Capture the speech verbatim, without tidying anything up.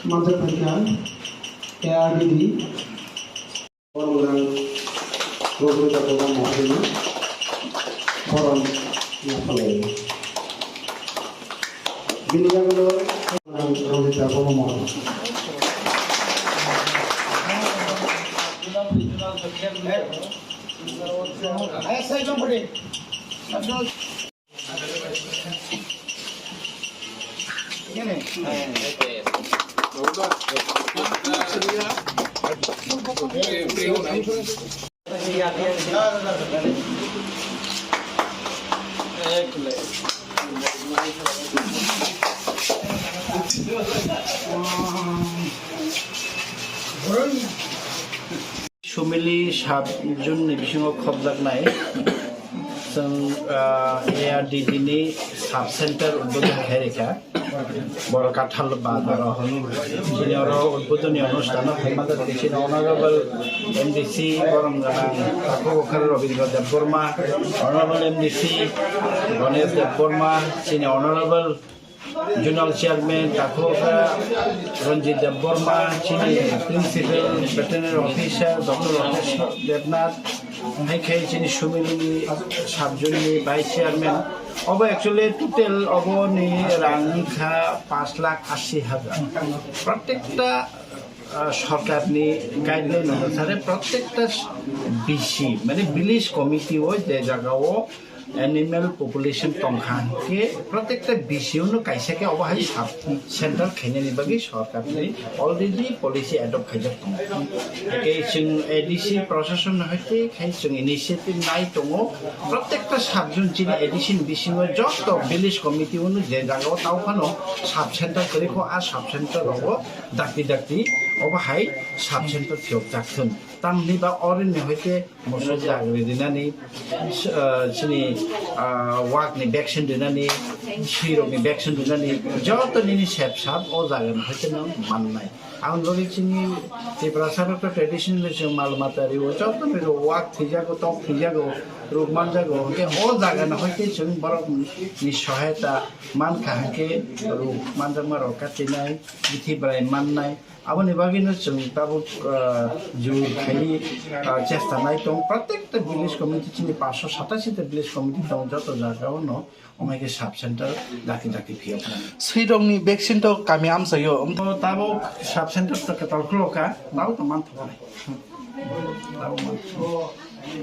Manjak phaikha A R D D. Borom gwnang Rosita Debbarma Mohodaino borom yapharlaio. Bini yagulo gwnang Rosita Debbarma Mohodaino. Sumili sub zone ni bisingo khobjaknai chwng, ah, A R D D ni sub center udbodhon khairikha. Boro Kathal bazaro chini oro udbodhoni onusthan o phaimanjak chini Honorable M D C borom gwnang Takhuk Okra Rabindra Debbarma, Honorable M D C Ganesh Debbarma, chini Honorable Zonal Chairman Takhuk Ranjit Debbarma, chini Principal Veterinary Officer Doctor Rakesh Debnath, hai khe chini Sumilini sub zone ni Vice Chairman. Obo actually total obo ni rang wngkha pash lakh ashi hajar. Protekta, ah, sorkar ni guideline onusare protekta B C, mane village committee o je jaga o animal population tongkha, hwnkhe protekta B C o no kaisa khe obo hai sub center khainani bagwi sorkar ni already policy adopt khaijak tongo. Hwnkhe chwng A D C proshashan hai tei khai chwng initiative nai tongo, protekta sub zone chini A D C ni bisingo joto village committee o no je jaga o tao phano sub center kwrwi kho, a sub center rogo dakti dakti obo hai sub center phiyok jak thun. Tamni ba oroni hai khe moso jagri rinani, ah, chini, ah, wak ni vaccine rinani, swi rok ni vaccine rinani, joto nini sep sap o jaga ni hai khe no mannai. Ang lori chini Tiprasa rok to traditional chwng mal mata rio, joto ni ro wak thijago, tok thijago, ruk manjago, hwnkhe o jaga ni hai khe chwng borok ni sohayata mankha, hwnkhe ruk manjakma rok katinai, bithi bwrai mannai. Aboni bagwino chwng tabuk, ah, jur khaiwi, ah, chesta nai tong. Protekta village committee chini paanch sho satashi ta village committee tong, joto jaga o no omai khe sub center dakti dakti phiyok nai. Swirokni vaccine to kami amchaio. Tabuk sub center to kwtal khulokha, tabuk to manthogo nai. Tabuk manthogo.